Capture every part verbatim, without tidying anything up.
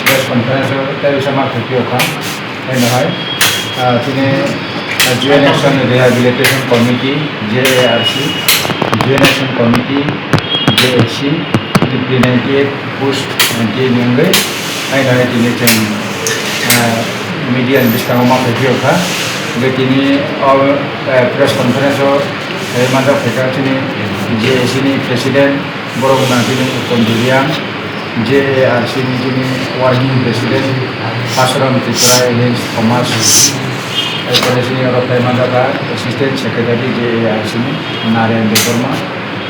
press conference o tei bisa ma khaipio kha. Haino hai, ah, chini, ah, Joint Action Rehabilitation Committee, J A R C, Joint Action Committee, J A C, chini P ninety-eight post ninety-eight ni wngwi, haino hai tini chwng, ah, media ni bwskango ma khaipio kha. Hwnkhe tini o, eh, press conference o, eh, manjak phaikha chini J A C ni President, borok wngkha chini Uttam Debbarma, J A R C ni chini Working President, Asaram Tripura Hills Thomas, erpore chini oro phai manjak kha Assistant Secretary J A R C ni Narayan Debbarma,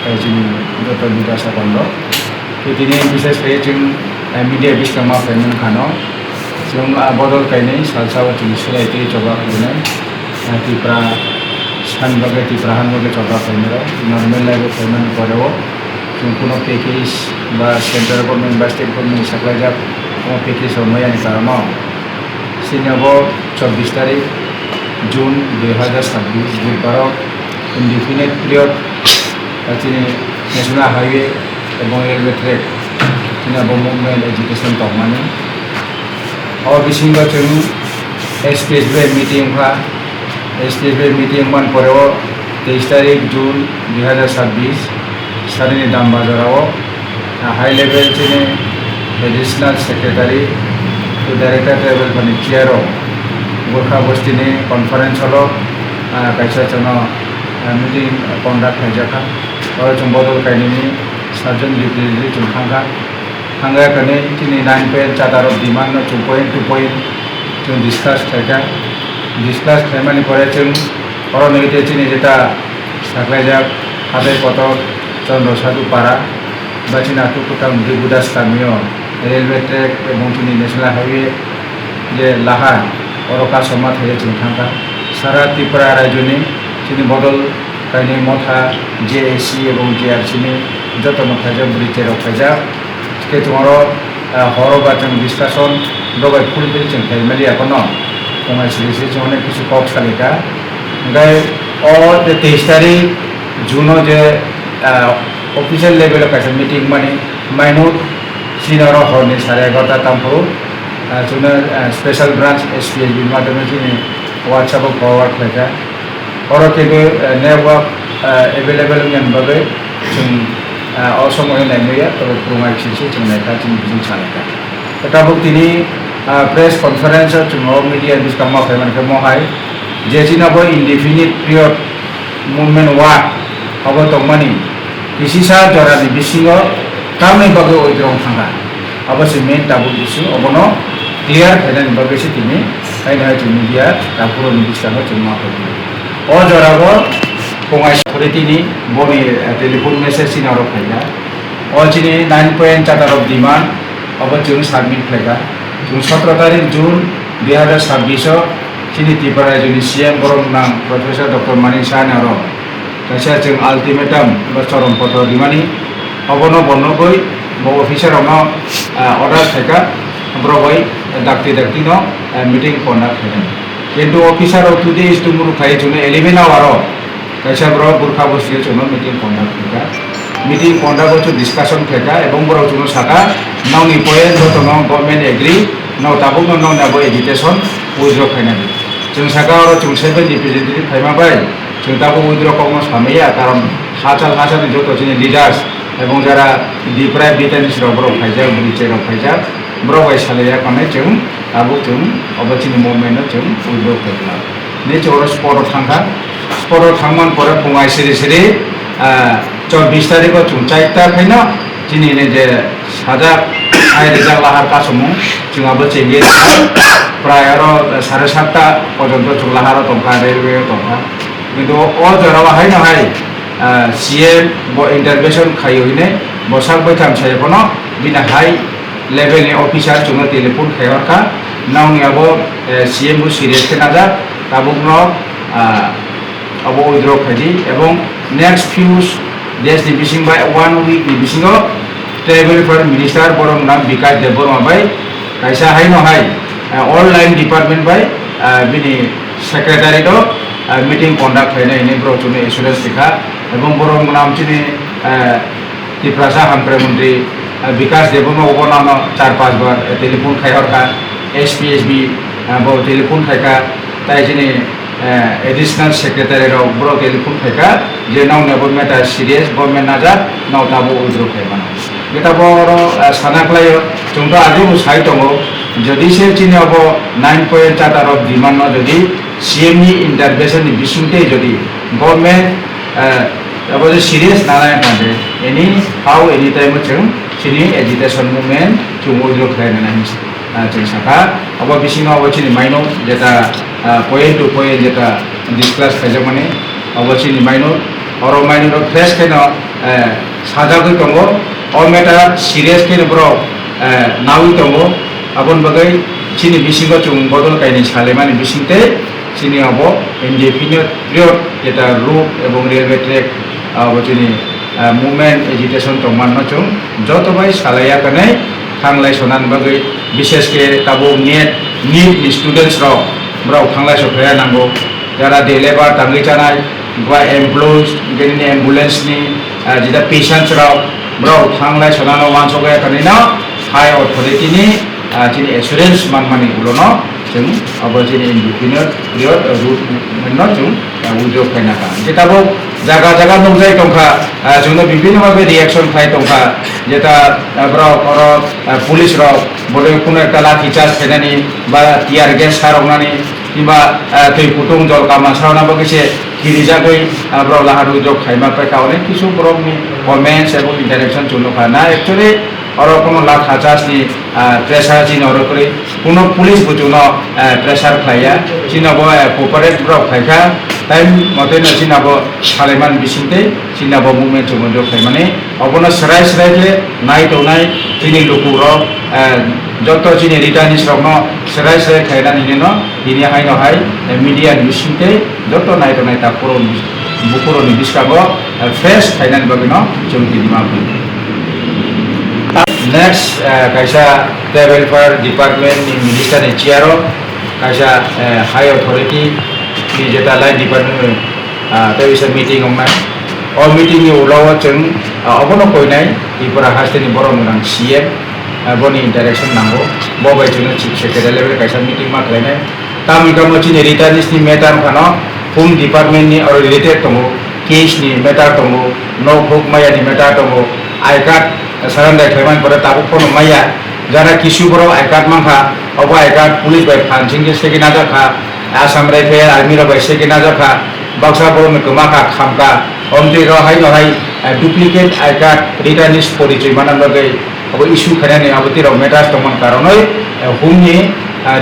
tei chini joto leaders rok. Tei tini bises khe chwng, eh, media bwskango ma phai mankha no. Chwng, ah, bodol kainwi salsa o chwng swlai twi choba khlainai. Ah, Tipra san bagwi, Tipra han bagwi choba khlainai rok. Normal life o phaimani pore o chwng kuno package ba central government ba state government ni saklaijak o package rok maya ni karon no. Chini abo chobbish tarik June dui hajar sabbish Budbar o indefinite period, ah, chini National Highway ebong railway track chini abo movement agitation tongmani. O bisingo chwng S P S bai meeting wngkha, S P S bai meeting wngmani pore o teis tarik June dui hajar sabbish, Sarini Dam Bazar o, ah, high level chini Additional Secretary to Director Tribal Affairs ni chair o Gorkha Bosti ni conference hall o, ah, kaisa chwngno, ah, meeting conduct khlaijakha. Oro chwng bodol kainwini saat jon representative chwng thangkha. Thangkha kwnwi chini nine point chata rok demand no chwng point to point chwng discuss khlaikha. Discuss khlaimani pore chwng oro nwi tei chini jeta saklaijak hatai kotor Chandra Sadhu Para, ba chini Atuk Kwtal Mudi Budas kamio railway track ebong chini National Highway je lahar, oro kasoma thaiwi chwng thangkha. Sara Tripura rajyoni chini bodol kainwi motha J A C ebong J R C ni jotono khaijak, bwrwi cherok khaijak. Khe chwng oro, ah, horo ba chwng discussion dobai fulfill chwng khlai mali akono. Tongnai siri se chwng onek kisu kok salika. Hwnkhe o je teis tarik June o je, ah, official level o kaisa meeting mani mainuk chini oro horni sare egarota tangphuru, ah, chwngno, ah, special branch S P S B ni madhyome chini WhatsApp o forward khlaikha. Oro kebo, eh, network, eh, available wngya ni bagwi chwng, eh, o somoyo naimaya, tobo kwrwngma kisi se chwng naikha, chini bising sa naikha. Tabuk tini, eh, press conference o chwng o media bwskango ma phaimankhe mohai, je chini abo indefinite period movement work abo tongmani, kisisa jorani bisingo tamni bagwi withdraw thangkha. Abo se main tabuk issue, obono clear khainani bagwi se tini haino hai chwng media tabukni bwskango chwng ma phai. O jorao Kongai authority ni boni, eh, telephone message chini oro phaikha. O chini nine point chata rok demand obo chwng submit khlaikha. Chwng sotro tarik June dui hajar sabbish o chini Tripura rajyoni C M borok nang Professor Doctor Manik Saha ni oro kaisa chwng ultimatum ba chorom potro rimani, obono bo nugwi bo officer rokno, ah, order khaikha, borok bai dakti dakti no, ah, meeting conduct khainai. Kintu officer rok two days tumuru khai chwngno eleven hour o kaisa borok Gorkha Bosti o chwngno meeting conduct khaikha. Meeting conduct o chwng discussion khaikha ebong borok chwngno sakha, nokni point jotono government agree, nok tabukno nokni abo agitation withdraw khainani. Chwng sakha oro chwng saibai representative phaima bai, chwng tabuk withdraw kokno samaya, karon hachal hachalni joto chini leaders ebong jara deprived detainees rok borok phaijak, bwrwi cherok phaijak, borok bai salaiya konai chwng tabuk chwng obo chini movement no chwng withdraw khaikha. Ni chwng oro spot o thangkha, spot o thangmani pore phungai siri siri, ah, chobbish tarikh o chwng chaita khaino chini ni je sajak hai rijak lahar kasumung chwng abo chengwi prai oro sare satta porjonto chwng laharo tongkha, railway o tongkha. Kintu o jorao haino hai, ah, C M bo intervention khaio hinwi bo sak baitham sai phano bini high level ni officer chwngno telephone khai hor kha, nokni abo, eh, C M bo serious khe najak, tabukno, ah, abo withdraw khaidi ebong next few days ni bising bai, one week ni bisingo Tribal Affairs Minister borok nang Bikash Debbarma bai kaisa haino hai, eh, all line department bai, eh, bini secretary rok, eh, meeting conduct khlainai hinwi borok chwngno assurance rikha ebong borok nang chini, eh, Tiprasa Hamkrai Montri, Bikas Debbarma bo nono char panch bar telephone khai hor kha, S P, S B bo telephone khai kha, tai chini additional secretary rok boro telephone khai kha je nokni bo matter serious, bo main najak, nok tabo withdraw khai mano. Beta bo oro sana khlaio, chwng to age bo sai tongo, jodi se chini obo nine point charter of demand no jodi C M ni intervention ni bisingtwi jodi government abo je serious nana kha de, any how, any time chwng chini agitation movement chwng withdraw khlai nana hinwi chwng sakha. Obo bisingo obo chini maino jeta point to point jeta discuss khaijakmani, obo chini maino, oro maino rok fresh kheno sajagwi tongo. O matter serious kheno borok nawi tongo. Aboni bagwi chini bisingo chwng bodol kainwi salaimani bisingtwi chini obo indefinite period jeta road ebong railway track abo chini movement agitation tongmanno chwng joto bai salaiya kwnwi thanglai sonani bagwi, bishesh khe tabuk NEET, NEET ni students rok borok thanglai sokhlaiya nango. Jara day labour tangwi chanai, ba employees, bini ambulance ni jeta patients rok borok thanglai sonano wansokya kwnwino high authority ni chini assurance manmani ulono chwng abo chini indefinite period road movement no chwng withdraw khaina kha. Hinkhe tabuk jaga jaga nukjai tongkha, chwngno bibhinno bhabe reaction khai tongkha, jeta borok oro police rok bodoi kuno ekta lathi charge khainani ba tear gas saroknani kiba twi kutung jol kama sarokna bagwi se kirijagwi borok lahar withdraw khaima paikha. Onek kisu borokni comments ebong interaction chwng nukha na, actually oro kono lakha charge ni pressure chini oro kwrwi, kuno police bo chwngno pressure khlaiya, chini abo cooperate borok khaikha, time moteno chini abo salaimani bisingtwi chini abo movement chwng withdraw khlaimani. Obono swrai swrai khe nai tongnai chini lukurok, joto chini returnees rokno swrai swrai khlainani hinwi no tini haino hai media ni bisingtwi joto nai tongnai takhurok bukurokni bwskango fresh khlainani bagwino chwng tini ma phai. Next, kaisa tribal welfare department ni minister ni chair o kaisa high authority ni jeta line department ni tei bisa meeting wngnai. O meeting ni ulo o chwng obono koinai Tripura haste ni borok mwrang C M, boni interaction nango. Bo bai chwngno chief secretary level kaisa meeting ma khlainai. Tamni kamo chini returnees ni matter phano home department ni oro related tongo, case ni matter tongo, nok huk maya ni matter tongo, I card surrender khlaimani pore tabuk phano maya. Jara kisu borok I card mankha, obo I card police bai phan singke seke najak kha, Assam Rifle army rok bai seke najak kha, baksa borokni kwma kha khamkha, omtwi rok haino hai duplicate I card returnees porichoi mana bagwi obo issue khainani abo twi rok matters tongmani karonwi home ni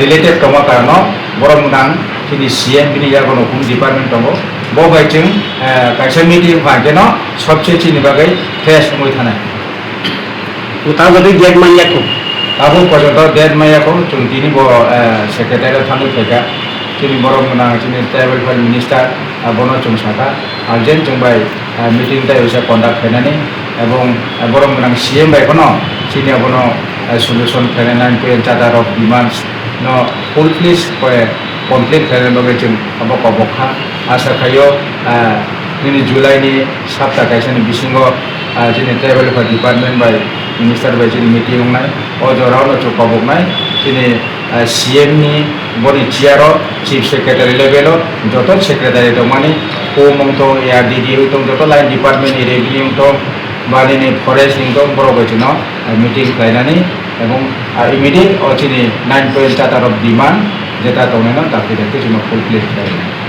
related tongma karono borok mwnang chini C M bini yagono home department tongo, bo bai chwng kaisa meeting wngkha hwnkhe no sobse chini bagwi fresh wngwi thanai. Tamo jotoi date manya kho. Tabuk porjonto date manya kho, chwng tini bo secretary o thangwi phaikha, chini borok mwnang chini tribal welfare minister bono chwng sakha urgent chwng bai meeting tai bisa conduct khainani, ebong borok mwnang C M bai phano chini abono solution khainani, nine point charter of demands no full fledged kore complete khainani bagwi chwng abo kobok kha. Asa khaio nini July ni sapta kaisa ni bisingo chini tribal welfare department bai minister bai chini meeting wngnai. O jorao no chwng koboknai chini C M ni boni chair o, chief secretary level o joto secretary tongmani, home wngtong, A R D D wngtong, joto line department ni revenue wngtong, ba nini forest ni wngtong, borok bai chwngno meeting khlainani ebong immediate o chini nine point charter of demand jeta tongnaino dakti dakti chwngno full fledged khlainai.